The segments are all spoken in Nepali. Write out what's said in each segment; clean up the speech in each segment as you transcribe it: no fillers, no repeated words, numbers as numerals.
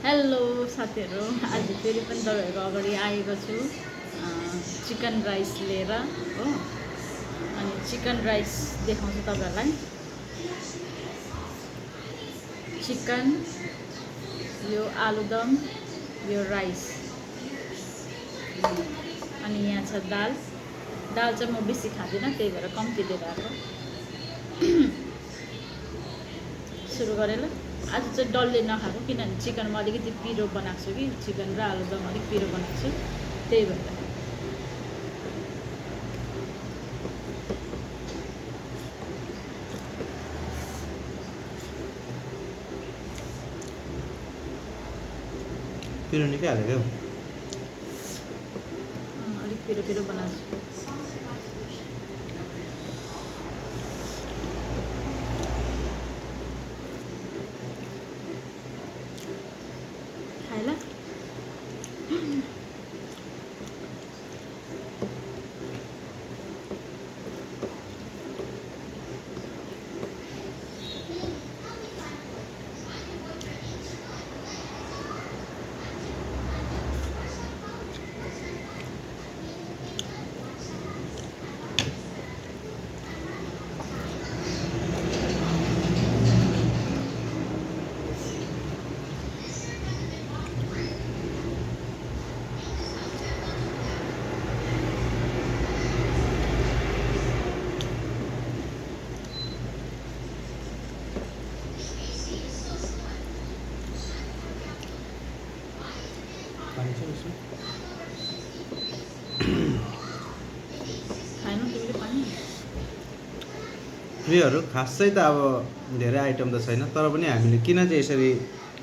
हेलो साथीहरू, आज फेरि पनि तपाईँहरूको अगाडि आएको छु चिकन राइस लिएर हो। अनि चिकन राइस देखाउँछु तपाईँहरूलाई। चिकन, यो आलुदम, यो राइस, अनि यहाँ छ दाल। दाल चाहिँ म बेसी खाँदिनँ, त्यही भएर कम्ती लिएर आएको। सुरु गरेँ ल। आज चाहिँ डल्ले नखाएको, किनभने चिकनमा अलिकति पिरो बनाएको छु कि, चिकन र आलुदम अलिक पिरो बनाएको छु, त्यही भएर। पिरो निकै हालेको हौ। अलिक पिरो पिरो बनाएको छु। खाएला पानी छ यसमा? खाएन तिमीले पानी? प्रियहरू, खासै त अब धेरै आइटम त छैन, तर पनि हामीले किन चाहिँ यसरी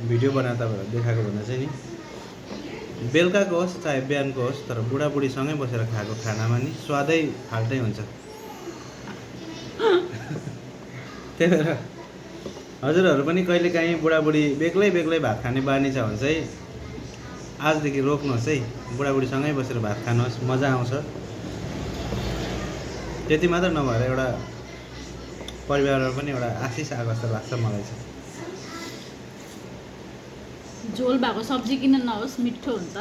भिडियो बनाएर तपाईँहरूलाई देखाएको भन्दा चाहिँ नि, बेलुकाको होस् चाहे बिहानको होस्, तर बुढाबुढीसँगै बसेर खाएको खानामा नि स्वादै फाल्टै हुन्छ। त्यही भएर हजुरहरू पनि कहिलेकाहीँ बुढाबुढी बेग्लै बेग्लै भात खाने बानी छ भने चाहिँ आजदेखि रोक्नुहोस् है, बुढाबुढीसँगै बसेर भात खानुहोस्, मजा आउँछ। त्यति मात्र नभएर एउटा परिवारमा पनि एउटा आशिष आएको जस्तो लाग्छ मलाई चाहिँ। झोल भएको सब्जी किन नहोस्, मिठो हुन्छ।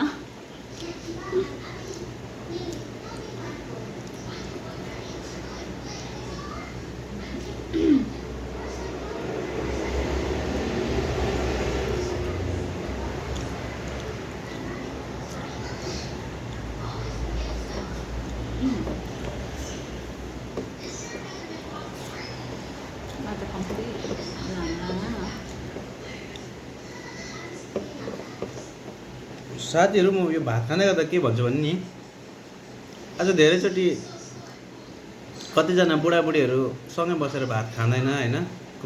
साथीहरू, म यो भात खाँदै गर्दा के भन्छु भने नि, आज धेरैचोटि कतिजना बुढाबुढीहरू सँगै बसेर भात खाँदैन होइन,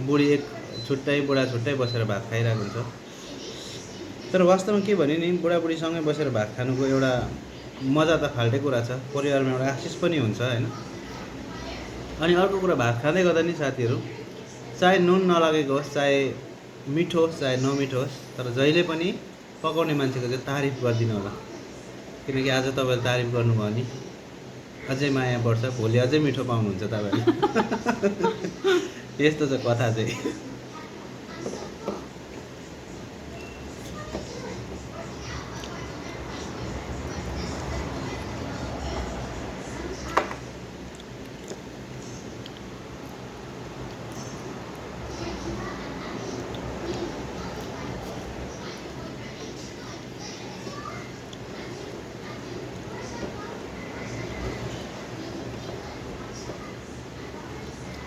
बुढी एक छुट्टै बुढा छुट्टै बसेर भात खाइरहेको हुन्छ। तर वास्तवमा के भने नि, बुढाबुढीसँगै बसेर भात खानुको एउटा मजा त फाल्टै कुरा छ, परिवारमा एउटा आशिष पनि हुन्छ होइन। अनि अर्को कुरा, भात खाँदै गर्दा नि साथीहरू, चाहे नुन नलागेको होस्, चाहे मिठो होस्, चाहे नमिठो होस्, तर जहिले पनि पकाउने मान्छेको चाहिँ तारिफ गरिदिनु होला। किनकि आज तपाईँले तारिफ गर्नुभयो भने अझै माया बढ्छ, भोलि अझै मिठो पाउनुहुन्छ तपाईँले। यस्तो छ कथा चाहिँ।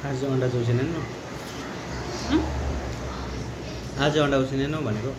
आज अन्डा उसिनेन, आज अन्डा उसिनेन भनेको।